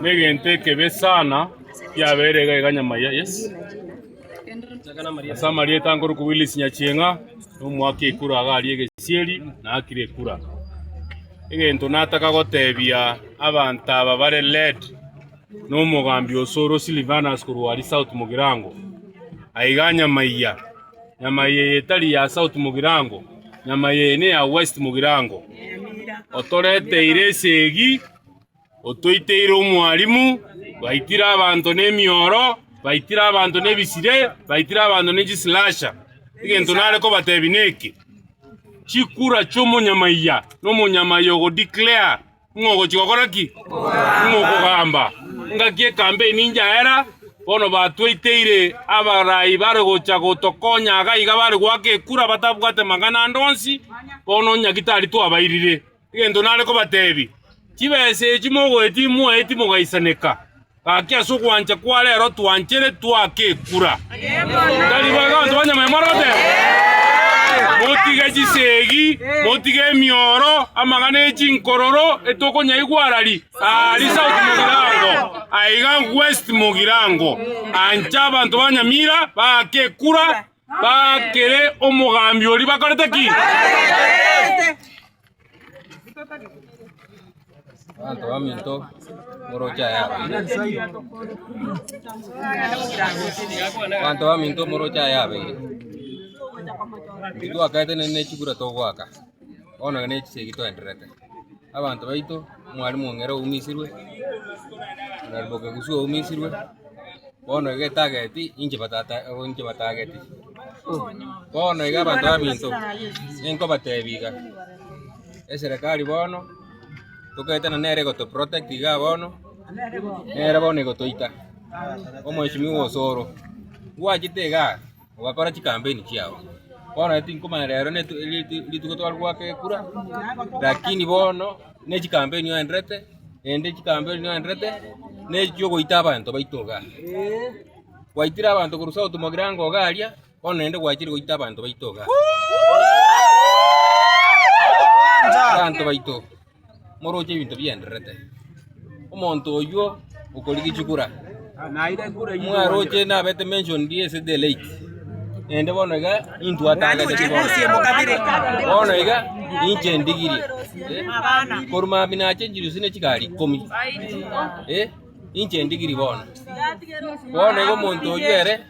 Negento ekebe sana kiabeire iga iga nyamaiya yes. Ase amarieta nkorokwa Willis Nyachieng'a, nomoaki ekura iga aria egesieri, naakire ekura. Egento nataka gotebia abanto aba bare led nomogambi Osoro Silvanus korwa aria South Mugirango, aiga nyamaiya. Nyama eye etari ya South Mugirango, nyama eye neya West Mugirango. Otoreteire esegi, otoiteire omwalimu, baitire abanto nemioro, baitire abanto nebisire, baitire abanto ne chisilasha. Egento nare kobatebia neke, chikura chi'omonyamaiya nomonyamaiya ogo declare Ng'o ogochia gokora ki? Ng'o okogamba? Ngaki ekampeini inchaera, bono batweiteire abarai bare gocha gotokonya iga iga bare goaka ekura batabwate mang'ana ande onsi, bono nyagitari twabairire. Egento nare kobatebia, chibesa echi mogoetia imoeti mogaisaneka. Gaki ase ogwancha kwa rero twanchere twake ekura. Tari bo iga abanto ba nyama mware goteba? Motige chisegi, motige emioro, amang'ana e chinkororo etokonyaigwa arari aari South Mugirango, aiga West Mugirango. Ancha abanto ba Nyamira baake ekura, baakere omogambi oria bakorete ki? Abanto baminto moroche aya abeire. Abanto baminto moroche aya abeire. Intwe twakaete ne chikura togoaka, bono iga ne chisegi toendererete. Abanto baito, omwalimu ong'ere oumisirwe, Honourable Kegusu oumisirwe, bono iga etageti inche batata inche batageti. Bono iga abanto baminto, ninkobatebia iga, eserekari bono, tokaetana nere egoto protect igaa bono, nere bono egotoita, omweshimiwa Osoro, gwachete igaa ogakora chikampeni chiago, bono tinkomanya rero netu rituko tware goaka ekura, lakini bono ne chikampeni oenderete, naende chikampeni oenderete, na echiogoita abanto baito igaa. Gwaitire abanto korwa South Mugirango iga aria, bono naende gwachire goita abanto baito igaa. Abanto baito, moroche ebinto biendererete. Omonto oywo okorigia chikura, mwaroche nabete mentioned ase the late, naende bono iga intwe atagete bono. Bono iga ninche ndigirie, korwa mambia nachenchire gose ne chigari ikomi, eh. Inche ndigiri bono. Bono igo omonto oyio ere,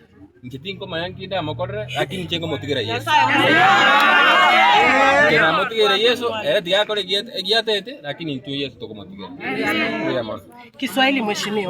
inche tinkomanya nki ndamokorere, lakini inche nkomotigera Yeso. Inche namotigeire Yeso, ere tiga akore egiatete, lakini intwe Yeso tokomotigera. Mbuya mono. Kiswahili mheshimiwa.